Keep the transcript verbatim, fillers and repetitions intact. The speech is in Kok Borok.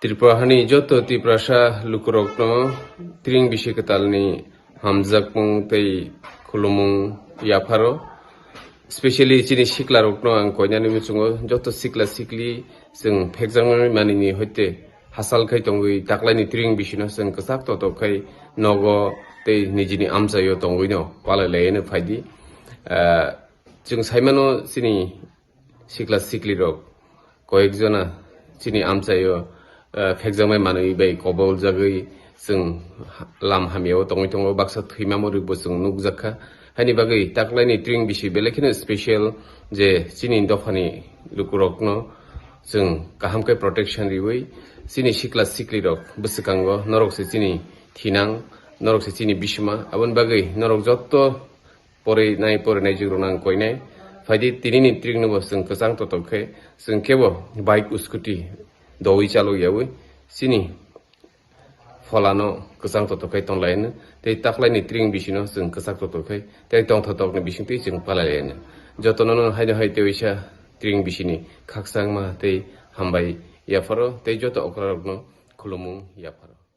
Tripura hani joto Tiprasa lukurokno tring bisi kwtalni hamjakmung tei khulumung yapharo. Specially chini siklarokno ang koinani muchungo, joto sikla sikli chwng phekjaknai manini hoite hasal khai tongwi taklaini tring bisino chwng kwchak totok khai nogo tei nijini amchaio tongwino palai laino phaidi. Ah, chwng saimano chini sikla siklirok koyekjona chini amchaio, ah, phekjaknai manwi bai koboljagwi chwng ha-, lam hamyao tongwi tongo, baksa thwima mwrwkbo chwng nukjakha. Haini bagwi taklaini tring bisi belai kheno special je chini dophani lukurokno chwng kaham khe protection riwi chini sikla siklirok bwswkango norok se chini thinang, norok se chini bisima, aboni bagwi norok jotto porinai porinai jigrok nang koinai. Phaidi tinini tring no bo chwng kwchang totok khe chwng kebo bike scooty dowi chalok yawi chini pholano kwchang totok khe tonglaino tei taklaini tring bisino chwng kwchak totok khe tei tongthotokni bisingtwi chwng palailaino. Jotono no haino hai tewisa tring bisini khakchangma tei hambai yapharo tei joto okrarokno khulumung yapharo.